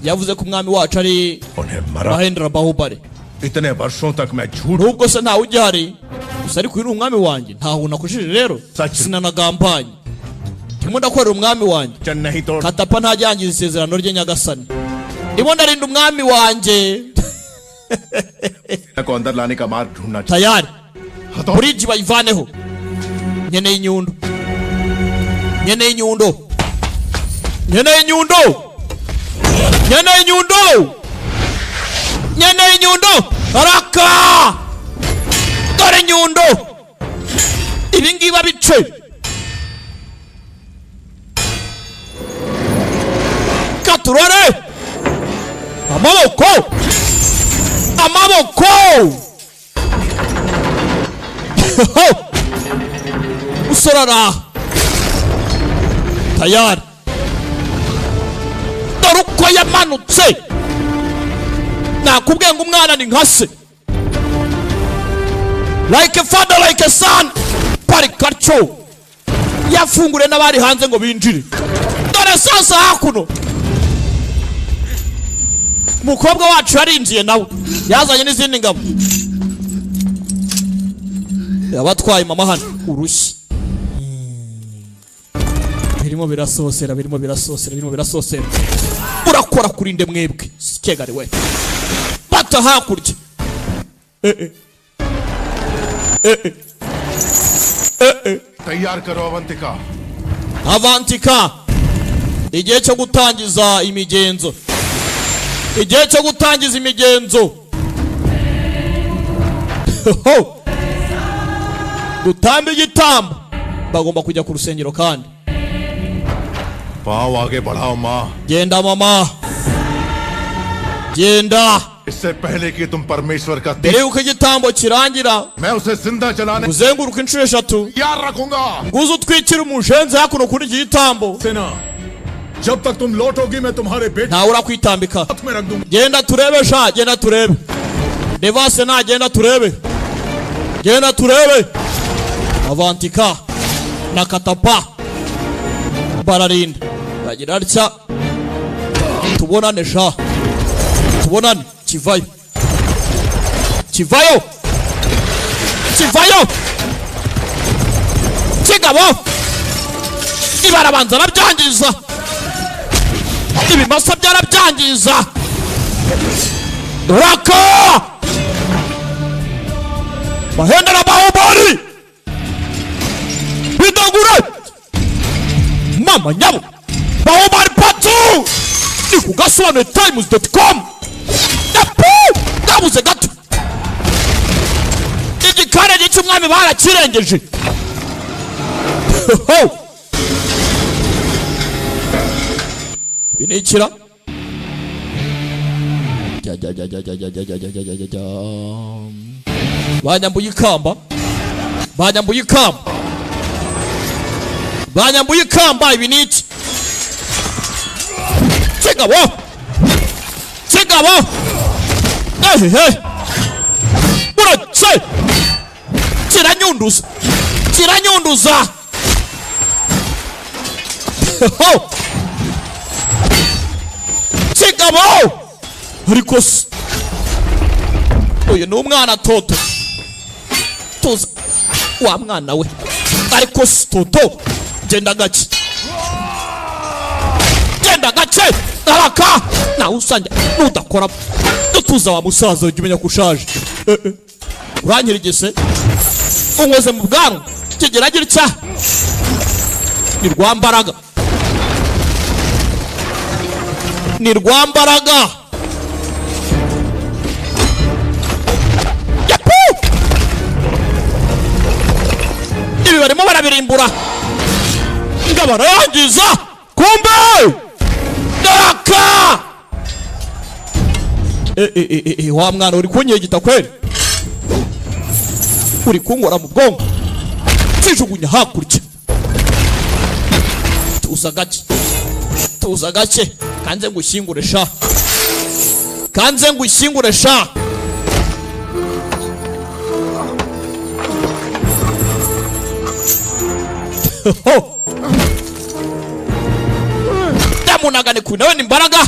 गया था। Yavuze ko umwami wacu ari उन्हें मरा Mahendra Bahubali. इतने वर्षों तक मैं झूठ Nubwo se ntawe ugihari, gusa ariko uyu ni umwami wanjye, ntaho nakojeje rero, sinanagambanye, ndimo ndakorera umwami wanjye. वचन नहीं तोड़ Katapa ntajyangiza isezerano rye nyagasani, ndimo ndarinda umwami wanjye. को अंदर लाने का मार्ग ढूंढना Tayari चाहिए। Bridge bayivaneho. Nkeneye inyundo, nkeneye inyundo, nkeneye inyundo, nkeneye inyundo, nkeneye inyundo. Raka, dore inyundo. Ibi ngibi abice. Katurore, amaboko, amaboko. Usorara tayari. Dore uko yamanutse. Nakubwiye ngo umwana ni nka se, like a father like a son. Parikaco yafungure n'abari hanze ngo binjire. Dore sasa hakuno umukobwa wacu yarinjiye, nawe yazanye n'izindi ngabo, yabatwaye mama hano urushyi. Birimo birasosera, birimo birasosera, birimo birasosera. Urakora kurinde mwebwe sikegari we bata hakurya. Eh eh eh eh eh eh. तैयार करो Avantika. Avantika, igihe cyo gutangiza imigenzo, igihe cyo gutangiza imigenzo. Ho! Dutamba igitambo. Bagomba kujya ku rusengero kandi. पाँव आगे बढ़ाओ माँ। Genda mama, genda. इससे पहले कि तुम परमेश्वर का Mbere yuko igitambo kirangira, मैं उसे जिंदा जलाने uzenguruka inshuro eshatu, तैयार रखूंगा। nguze utwikire umushenzi hakuno kuri iki gitambo. सेना जब तक तुम लौटोगी मैं तुम्हारे बेटे Ntawe urakwitambika. हाथ में रख दूंगा। Genda turebe sha, genda turebe. Devase na genda turebe, genda turebe. Avantika na Katapa bararinda, bagira atya. Tubonane sha, tubonane. Kivayo, kivayo, kivayo. Kigabo ibarabanza arabyangiza, ibimasa byarabyangiza. Raka Mahendra Bahubali bidagure mama nyabo Bahubali patu ni ku gasobanuye times.com. Yapu gabuze gato, igikarege cy'umwami barakirengeje. Ibi ni ikira. Jya jya jya jya jya jya jya jya jya jya jya jya. Banyambuye ikamba, banyambuye ikamba, banyambuye ikamba. Ibi ni iki? Kigabo, kigabo. Ehehe, uretse kiranyunduza, kiranyunduza. Ho! Kigabo. Ariko se uyu ni umwana Toto, tuza wa mwana we. Ariko se Toto, genda gake, genda gake. Araka nawe usange nudakora dutuza wa musaza, ujya umenya ko ushaje. Eh, eh. Uranyirigise unkoze mu bwanwa kigera gitya. Ni Rwambaraga, ni Rwambaraga. Yapu! Ibi barimo barabirimbura ngo barayangiza. Kumbe Daka! Eh, eh, eh, eh, wa mwana uri kunyegita kweli, uri kunkora mu bwonko. Kijugunya hakurya. Tuza gake, tuza gake. Kanze ngushyingure sha, kanze ngushyingure sha. Ndamunagane ku nawe ni imbaraga.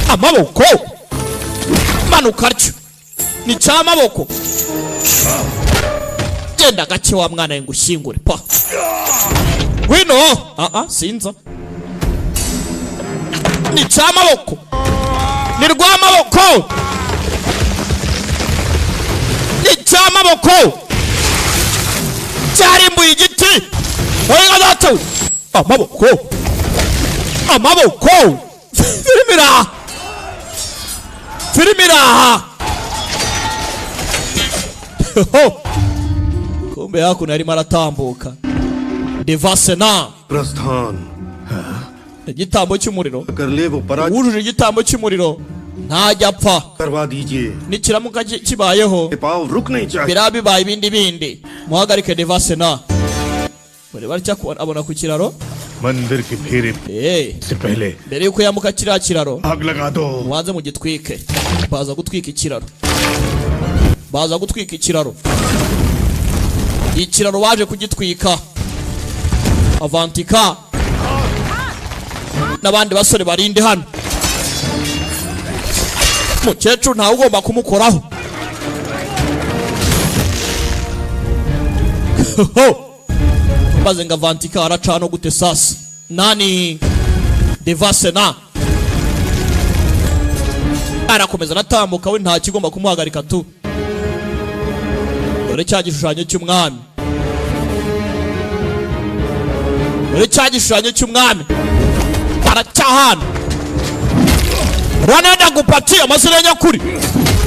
Amaboko manuka atyo ni cyamaboko. Genda gake wa mwana we, ngushyingure pa ngwino. Ah, sinza ni cyamaboko, ni rwamaboko, ni cyamaboko cyarimbuye igiti. Oya data we! Amaboko, amaboko. Filime iraha, filime iraha. Ho! Kumbe hakuno yarimo aratambuka Devasena. प्रस्थान Igitambo cy'umuriro. कर ले वो पराज Wujuje igitambo cy'umuriro ntajya apfa. करवा दीजिए। Nikiramuka kibayeho पाँव रुक नहीं चाहिए। Biraba bibaye ibindi bindi. Muhagarike Devasena. Bari barya abona ku kiraro. मंदिर के फेरे से पहले Mbere yuko yambuka kiriya kiraro, आग लगा दो। Mubanze mugitwike. Baza gutwika ikiraro, baza gutwika ikiraro. Ikiraro baje kugitwika. Avantika n'abandi basore barinde hano. Mukecuru ntawe ugomba kumukoraho. Maze ngo Avantika aracana gute sasa? Nani Devasena arakomeza aratambuka, we nta kigomba kumuhagarika tu. Dore cya gishushanyo cy'umwami, dore cya gishushanyo cy'umwami baracyahana. Ranada gupati amazina ya nyakuri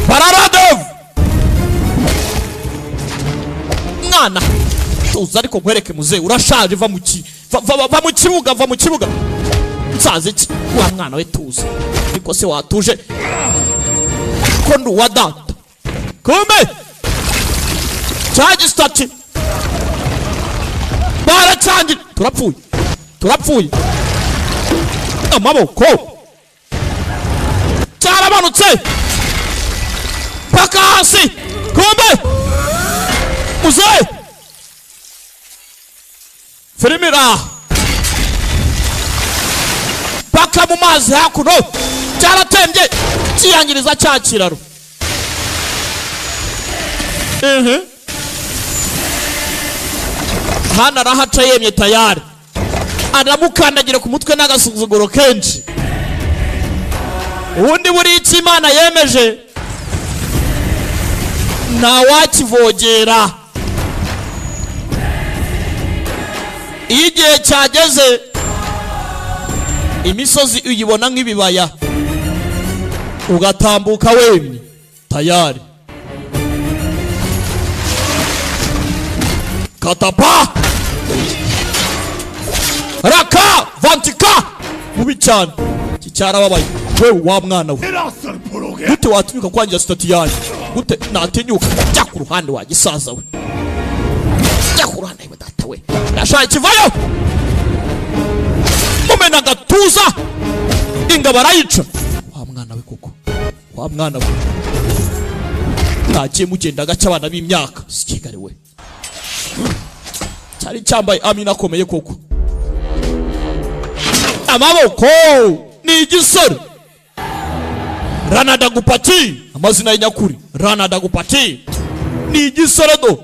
Bararadev. Mwana tuza ariko nkwereke muzehe, urashaje, va mu ki va mu kibuga, va mu kibuga. Nsaze iki wa mwana we? Tuza ariko se, watuje ko ndi uwa data. Kumbe cya gisitati baracangira. Turapfuye, turapfuye. Amaboko cyaramanutse paka hasi. Kumbe muzehe, filime iraha paka mu mazi hakuno. Cyaratembye kiyangiriza cya kiraro. Hano arahaca yemye tayari, aramukandagira ku mutwe n'agasuzuguro kenshi. Ubundi buriya icyo Imana yemeje ntawakivogera. Iyo igihe cyageze, imisozi uyibona nk'ibibaya, ugatambuka wemye tayari. Katapa raka vantika mubi cyane. Iki cyarababaye. Wewe wa mwana we, gute watinyuka kwangiza statue yanjye? Gute natinyuka? Jya ku ruhande wa gisaza we, jya ku ruhande we data we. Ndashaka kivayo mumena agatuza, ingabo arayica. Wa mwana we koko, wa mwana we, mwagiye mugenda gace abana b'imyaka si Kigali we. Cyari cyambaye amina akomeye koko. Amaboko ni igisore Rana Gupati, amazina y'inyakuri Rana Gupati ni igisore do.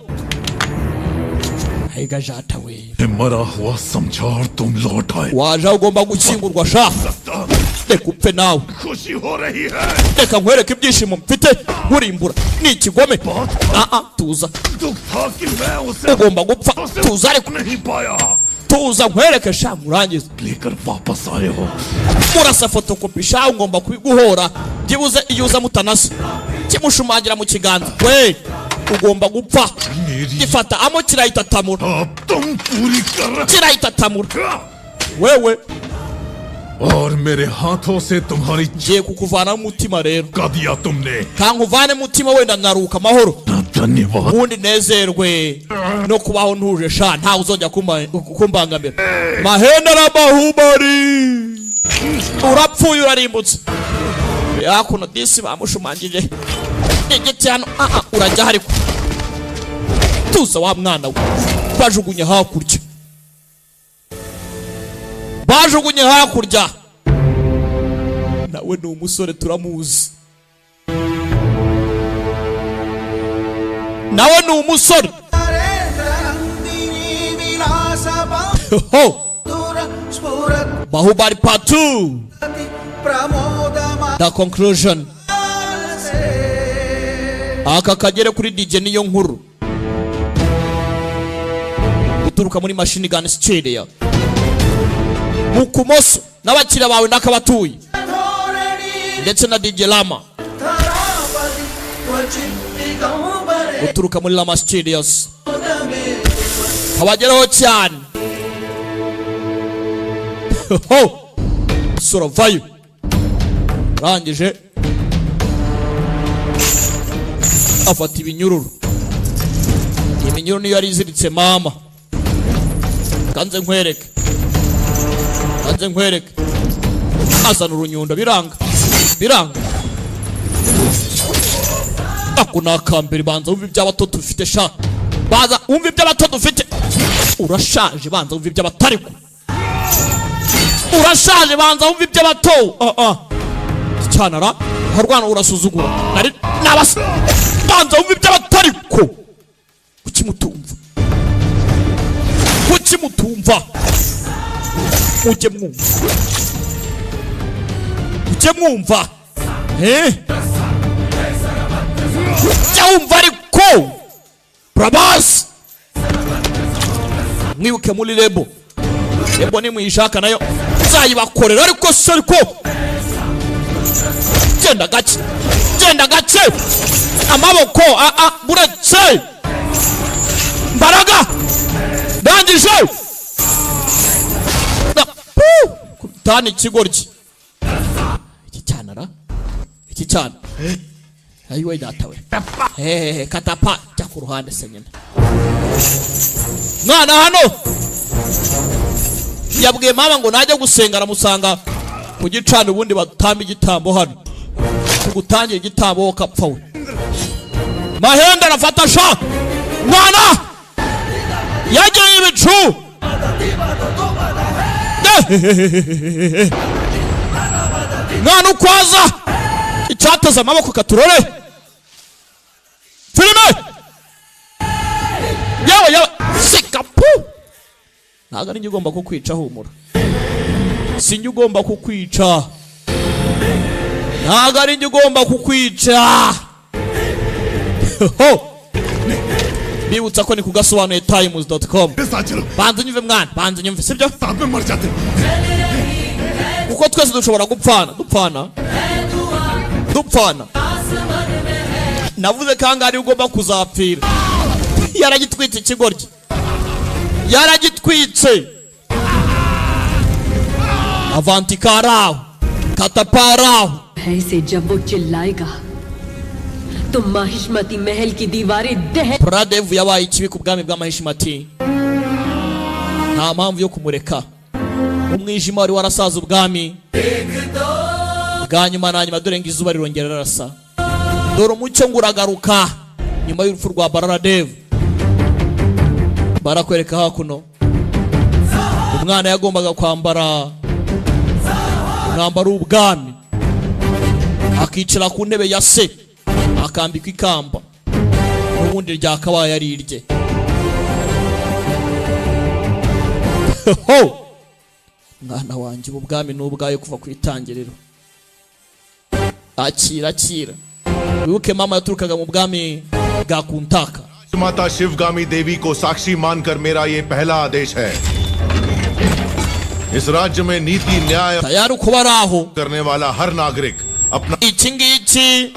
Aiga jata we. मरा हुआ समझा और तुम लौट आए। Waje aho ugomba gukingurwa sha, reka upfe nawe. खुशी हो रही है। Reka nkwereke ibyishimo mfite nkurimbura. Ni ikigome. Ah, tuza. दुख था कि मैं उसे Ugomba gupfa, tuza ariko. नहीं पाया। Tuza nkwereke sha, nkurangize. लेकर वापस आए हो। Murasa fotokopi sha, ngomba kubiguhora byibuze iyo uza mutanasa. Kimushumangira mu kiganza we, ugomba gupfa. मेरी Gifata amo kirayitatamura. अब तुम पूरी कर Kirayitatamura wewe. और मेरे हाथों से तुम्हारी Ngiye kukuvanamo umutima rero. का दिया तुमने। Kankuvane umutima, wenda nkaruhuka amahoro, ना धन्यवाद। Ubundi nezerwe no kubaho ntuje sha, ntawe uzongera kumbangamira. Mahenda ramahumari, urapfuye, urarimbutse. Hakuno disi bamushumangije igiti hano. Ah, ah, urajya ariko tuza wa mwana we. Bajugunye hakurya, bajugunye hakurya. Na Nawe ni umusore turamuzi, nawe ni umusore. Ho! Bahubali Part 2, The Conclusion. Aka kagere kuri DJ niyo nkuru guturuka muri Machine Gun Studio mu kumoso n'abakiriya bawe ndakabatuye, ndetse na DJ Lama guturuka muri Lama Studios, kabageraho cyane. Ho! Sora vayo rangije afata ibinyururu. Iminyururu niyo yari iziritse mama. Kanze nkwereke, kanze nkwereke. Azana urunyundo, biranga biranga. Ako ni akambere. Banza wumve iby'abato dufite sha, baza wumve iby'abato dufite. Urashaje, banza wumve iby'abatariko. Urashaje, banza wumve iby'abato. Ah ah, cyanara harwana, urasuzugura nari nabas. Banza wumve iby'abatariko. Kuki mutumva? Kuki mutumva? Mujye mwumva, mujye mwumva, eh, jya wumva. Ariko Prabhas, mwibuke muri Rebel, Rebel nimuyishaka nayo nzayibakorera. Ariko se, ariko genda gake, genda gake, amaboko a a buretse mbaraga ndangije na pu tani ikigoryi iki cyanara iki cyana. Ayiwe data we, hehe, katapa jya ku ruhande se nyine. Mwana hano yabwiye mama ngo najya gusenga aramusanga ku gicaniro, ubundi batamba igitambo hano, tugutangira igitambo wowe ukapfa. We Mahenda arafata sha. Mwana yageye ibicu. Mwana ukwaza icyateze amaboko katurore filime yewe yewe sikapu. Ntabwo ari njye ugomba kukwica, humura, si njye ugomba kukwica, ntabwo ari njye ugomba kukwica. Ho! Bibutsa ko ni kugasobanuye times.com. साथ चलो. Banza unyumve mwana, banza unyumve, sibyo? साथ में मर जाते. Kuko twese dushobora gupfana, dupfana, dupfana. Navuze kangahe ariwe ugomba kuzapfira? Yaragitwitse ikigoryi, yaragitwitse. Avanti karaho, kataparaho. भय से जब वो चिल्लाएगा तो माहिष्मती महल की दीवारें दह Pradev yabaye ikibi ku bwami bw'Amahishimati, nta mpamvu yo kumureka. Umwijima wari warasaza ubwami bwa nyuma na nyuma, dore ngo izuba rirongera rirasa, dore umucyo ngo uragaruka nyuma y'urupfu rwa Bararadev. Barakwereka hakuno umwana yagombaga kwambara umwambaro w'ubwami, akicara ku ntebe ya se, akambikwa ikamba n'ubundi ryakabaye ari irye. Ho! Mwana wanjye, ubu bwami ni ubwayo kuva ku itangiriro. Akira, akira. Wibuke mama yaturukaga mu bwami bwa Kuntaka. माता शिवगामी देवी को साक्षी मानकर मेरा ये पहला आदेश है, इस राज्य में नीति न्याय Tayari uko bari aho करने वाला हर नागरिक अपना iki ngiki